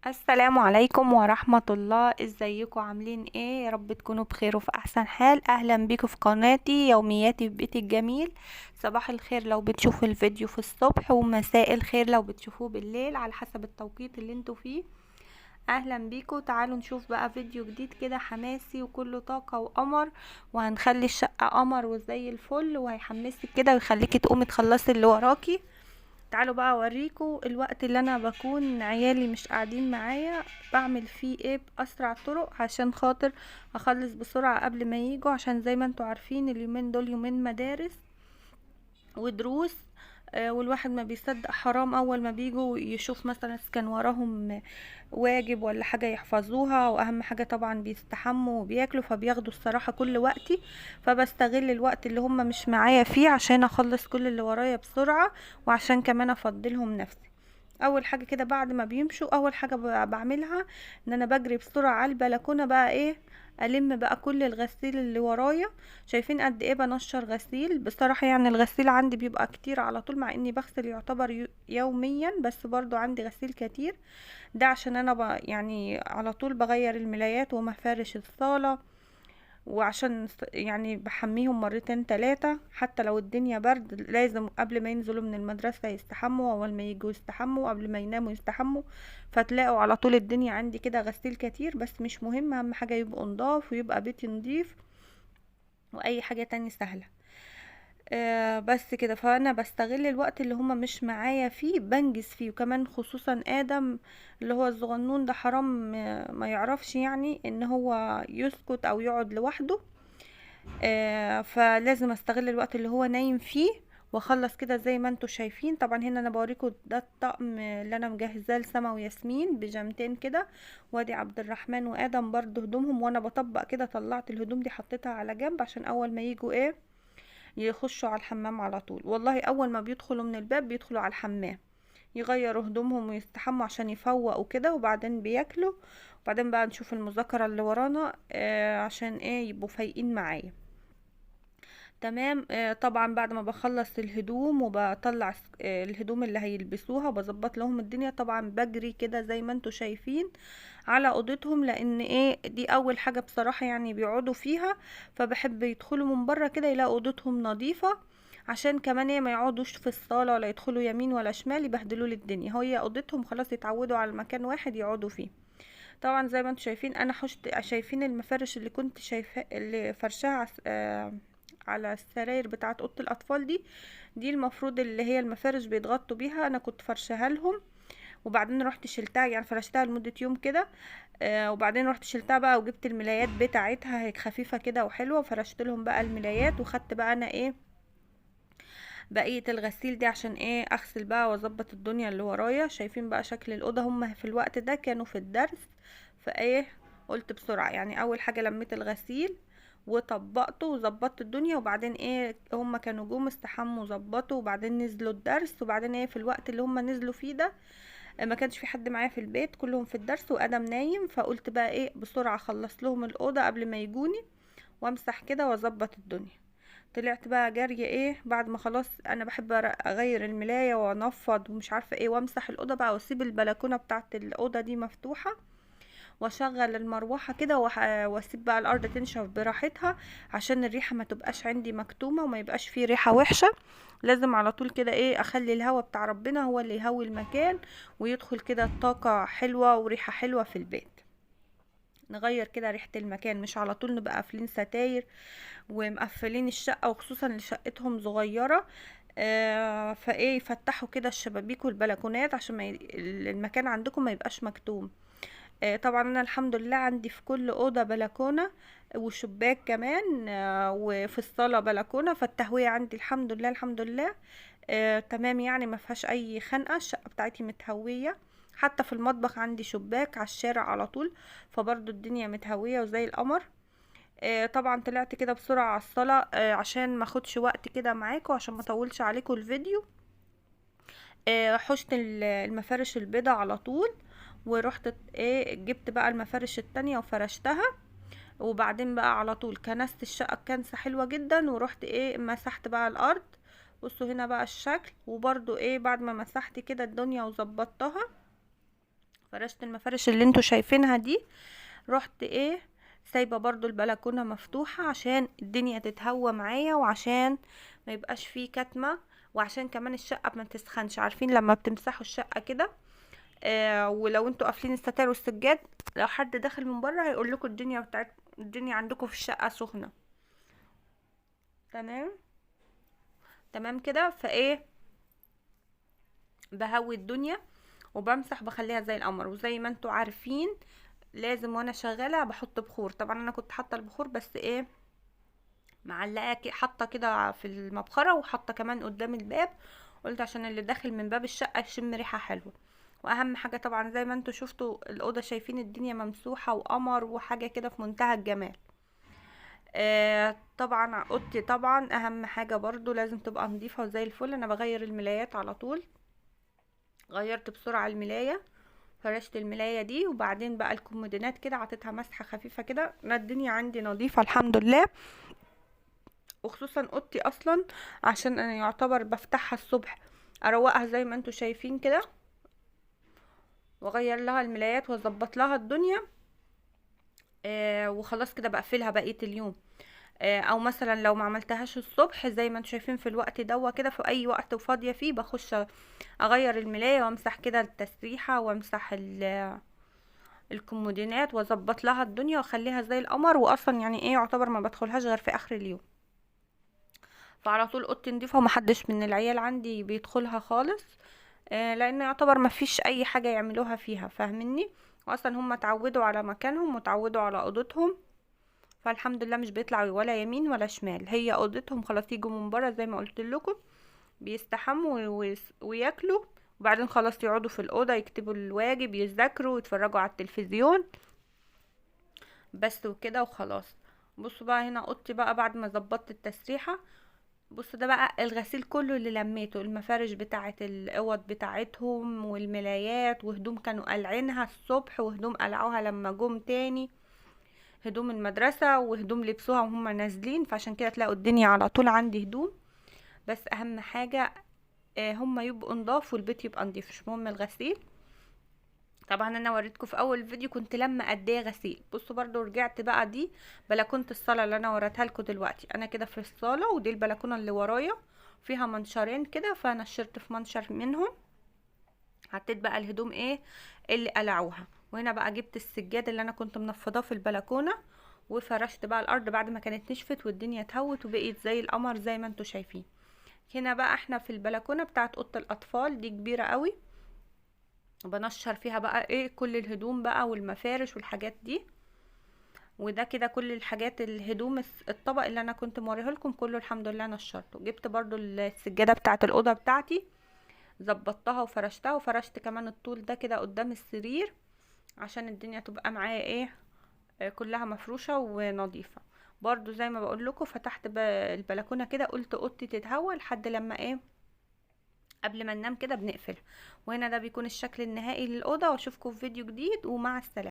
السلام عليكم ورحمة الله. ازيكم عاملين ايه؟ يا رب تكونوا بخير وفي احسن حال. اهلا بيكم في قناتي يومياتي في بيتي الجميل. صباح الخير لو بتشوفوا الفيديو في الصبح، ومساء الخير لو بتشوفوه بالليل، على حسب التوقيت اللي انتوا فيه. اهلا بيكم. تعالوا نشوف بقى فيديو جديد كده حماسي وكله طاقة وقمر، وهنخلي الشقة قمر وزي الفل، وهيحمسك كده ويخليكي تقومي تخلصي اللي وراكي. تعالوا بقى اوريكم الوقت اللي انا بكون عيالي مش قاعدين معايا بعمل فيه ايه باسرع طرق عشان خاطر اخلص بسرعة قبل ما ييجوا، عشان زي ما انتوا عارفين اليومين دول يومين مدارس ودروس، والواحد ما بيصدق حرام اول ما بيجوا يشوف مثلا كان وراهم واجب ولا حاجة يحفظوها، واهم حاجة طبعا بيستحموا وبياكلوا، فبياخدوا الصراحة كل وقتي، فبستغل الوقت اللي هم مش معايا فيه عشان اخلص كل اللي ورايا بسرعة، وعشان كمان افضلهم نفسي. اول حاجة كده بعد ما بيمشوا، اول حاجة بعملها ان انا بجري بسرعة على البلكونة بقى ايه، الم بقى كل الغسيل اللي ورايا. شايفين قد ايه بنشر غسيل بصراحة، يعني الغسيل عندي بيبقى كتير على طول، مع اني بغسل يعتبر يوميا، بس برضو عندي غسيل كتير. ده عشان انا يعني على طول بغير الملايات ومفارش الصالة، وعشان يعني بحميهم مرتين تلاتة، حتى لو الدنيا برد لازم قبل ما ينزلوا من المدرسة يستحموا، اول ما يجوا يستحموا، قبل ما يناموا يستحموا، فتلاقوا على طول الدنيا عندي كده غسيل كتير. بس مش مهم، اهم حاجة يبقوا نضاف ويبقى بيتي نضيف، واي حاجة تاني سهلة. بس كده. فانا بستغل الوقت اللي هما مش معايا فيه بنجز فيه، وكمان خصوصا ادم اللي هو الصغنون ده حرام ما يعرفش يعني ان هو يسكت او يقعد لوحده، فلازم استغل الوقت اللي هو نايم فيه واخلص كده زي ما انتوا شايفين. طبعا هنا انا بوريكم ده الطقم اللي انا مجهزاه لسما وياسمين، بيجامتين كده، وادي عبد الرحمن وادم برضو هدومهم، وانا بطبق كده طلعت الهدوم دي حطيتها على جنب عشان اول ما يجوا ايه يخشوا على الحمام على طول. والله اول ما بيدخلوا من الباب بيدخلوا على الحمام يغيروا هدومهم ويستحموا عشان يفوقوا كده، وبعدين بياكلوا، وبعدين بقى نشوف المذاكرة اللي ورانا عشان ايه يبقوا فايقين معايا. تمام. طبعا بعد ما بخلص الهدوم وبطلع الهدوم اللي هيلبسوها وبظبط لهم الدنيا، طبعا بجري كده زي ما انتوا شايفين على اوضتهم، لان ايه دي اول حاجة بصراحة يعني بيقعدوا فيها، فبحب يدخلوا من بره كده يلاقوا اوضتهم نظيفة، عشان كمان ايه ما يقعدوش في الصالة ولا يدخلوا يمين ولا شمال يبهدلوا لي الدنيا. هي اوضتهم خلاص يتعودوا على مكان واحد يقعدوا فيه. طبعا زي ما انتوا شايفين انا حشت، شايفين المفارش اللي كنت شايفه اللي فرشاها على السراير بتاعت اوضة الاطفال دي المفروض اللي هي المفارش بيتغطوا بيها، انا كنت فرشاها لهم، وبعدين رحت شلتها، يعني فرشتها لمدة يوم كده، وبعدين رحت شلتها بقى وجبت الملايات بتاعتها هيك خفيفة كده وحلوه، وفرشت لهم بقى الملايات، وخدت بقى انا ايه بقية الغسيل دي عشان ايه اغسل بقى واظبط الدنيا اللي ورايا. شايفين بقى شكل الاوضة، هم في الوقت ده كانوا في الدرس، فايه قلت بسرعة يعني اول حاجة لميت الغسيل وطبقته وظبطت الدنيا، وبعدين ايه هم كانوا جم استحموا وظبطوا، وبعدين نزلوا الدرس، وبعدين ايه في الوقت اللي هم نزلوا فيه ده ما كانش في حد معايا في البيت، كلهم في الدرس وادم نايم، فقلت بقى ايه بسرعة اخلص لهم الاوضة قبل ما يجوني وامسح كده واظبط الدنيا. طلعت بقى جري ايه بعد ما خلاص انا بحب اغير الملايه وانفض ومش عارفه ايه وامسح الاوضة بقى، واسيب البلكونه بتاعه الاوضة دي مفتوحة، واشغل المروحة كده واسيب بقى الارض تنشف براحتها عشان الريحة ما تبقاش عندي مكتومة وما يبقاش فيه ريحه وحشة. لازم على طول كده ايه اخلي الهوا بتاع ربنا هو اللي يهوي المكان ويدخل كده طاقة حلوة وريحه حلوة في البيت، نغير كده ريحه المكان، مش على طول نبقى قافلين ستاير ومقفلين الشقة، وخصوصا اللي شقتهم صغيرة، فايه يفتحوا كده الشبابيك والبلكونات عشان ما المكان عندكم ما يبقاش مكتوم. طبعا انا الحمد لله عندي في كل اوضة بلكونة وشباك كمان، وفي الصاله بلكونة، فالتهويه عندي الحمد لله الحمد لله، تمام، يعني ما فيهاش اي خنقه، الشقة بتاعتي متهويه، حتى في المطبخ عندي شباك على الشارع على طول، فبرضو الدنيا متهويه وزي القمر. طبعا طلعت كده بسرعة على الصاله، عشان ما اخدش وقت كده معاكم، عشان ما اطولش عليكم الفيديو. حشت المفارش البيضة على طول، ورحت ايه جبت بقى المفارش التانية وفرشتها، وبعدين بقى على طول كنست الشقة كنسة حلوة جدا، ورحت ايه مسحت بقى الارض. بصوا هنا بقى الشكل، وبرضو ايه بعد ما مسحت كده الدنيا وظبطتها فرشت المفارش اللي انتوا شايفينها دي. رحت ايه سايبه برضو البلكونه مفتوحة عشان الدنيا تتهوى معايا، وعشان ما يبقاش فيه كتمه، وعشان كمان الشقة ما تسخنش. عارفين لما بتمسحوا الشقة كده، ولو انتوا قافلين الستاير والسجاد، لو حد داخل من بره هيقول لكم الدنيا بتاعت الدنيا عندكم في الشقة سخنة. تمام تمام كده. فايه بهوي الدنيا وبمسح بخليها زي القمر. وزي ما انتوا عارفين لازم وانا شغالة بحط بخور. طبعا انا كنت حاطه البخور بس ايه معلقه حاطه كده في المبخره، وحاطه كمان قدام الباب، قلت عشان اللي داخل من باب الشقة يشم ريحه حلوة. واهم حاجة طبعا زي ما انتوا شفتوا الاوضة، شايفين الدنيا ممسوحة وقمر وحاجه كده في منتهى الجمال. طبعا اوضتي طبعا اهم حاجة برضو لازم تبقى نظيفة وزي الفل. انا بغير الملايات على طول، غيرت بسرعة الملايه، فرشت الملايه دي، وبعدين بقى الكومودينات كده عطيتها مسحه خفيفة كده. انا الدنيا عندي نظيفة الحمد لله، وخصوصا اوضتي اصلا عشان انا يعتبر بفتحها الصبح اروقها زي ما انتوا شايفين كده، واغير لها الملايات واظبط لها الدنيا، وخلاص كده بقفلها بقية اليوم. او مثلا لو ما عملتهاش الصبح زي ما انتوا شايفين في الوقت دوا كده، في اي وقت فاضية فيه بخش اغير الملايه وامسح كده التسريحه وامسح الكومودينات واظبط لها الدنيا واخليها زي القمر. واصلا يعني ايه يعتبر ما بدخلهاش غير في اخر اليوم، فعلى طول اوضتي نضيفه ومحدش من العيال عندي بيدخلها خالص، لان يعتبر ما فيش اي حاجة يعملوها فيها، فاهميني؟ واصلا هم اتعودوا على مكانهم وتعودوا على اوضتهم، فالحمد لله مش بيطلعوا ولا يمين ولا شمال، هي اوضتهم خلاص. يجوا من بره زي ما قلت لكم بيستحموا وياكلوا، وبعدين خلاص يقعدوا في الاوضة يكتبوا الواجب، يذاكروا، ويتفرجوا على التلفزيون بس وكده وخلاص. بصوا بقى هنا اوضتي بقى بعد ما ظبطت التسريحه، بصوا ده بقى الغسيل كله اللي لميته، المفارش بتاعه الاوض بتاعتهم والملايات، وهدوم كانوا قلعينها الصبح، وهدوم قلعوها لما جم تاني، هدوم المدرسة وهدوم لبسوها وهم نازلين، فعشان كده تلاقوا الدنيا على طول عندي هدوم. بس اهم حاجة هم يبقوا نضاف والبيت يبقى نضيف، مش مهم الغسيل. طبعا انا وريتكم في اول فيديو كنت لما قد ايه غسيل. بصوا برضو رجعت بقى دي بلكونة الصاله اللي انا وريتها لكم دلوقتي، انا كده في الصاله ودي البلكونه اللي ورايا فيها منشرين كده، فنشرت في منشر منهم، حطيت بقى الهدوم ايه اللي قلعوها. وهنا بقى جبت السجاد اللي انا كنت منفضاه في البلكونه، وفرشت بقى الارض بعد ما كانت نشفت والدنيا اتهوت وبقيت زي القمر زي ما انتم شايفين. هنا بقى احنا في البلكونه بتاعت اوضة الاطفال دي كبيرة قوي، بنشر فيها بقى ايه كل الهدوم بقى والمفارش والحاجات دي. وده كده كل الحاجات الهدوم الطبق اللي انا كنت موريه لكم كله الحمد لله نشرته. جبت برضو السجادة بتاعت الاوضة بتاعتي ظبطتها وفرشتها، وفرشت كمان الطول ده كده قدام السرير عشان الدنيا تبقى معايا ايه كلها مفروشه ونظيفه. برضو زي ما بقول لكم فتحت البلكونه كده، قلت اوضتي تتهوى لحد لما ايه قبل ما ننام كده بنقفلها. وهنا ده بيكون الشكل النهائي للاوضه، واشوفكم في فيديو جديد ومع السلامة.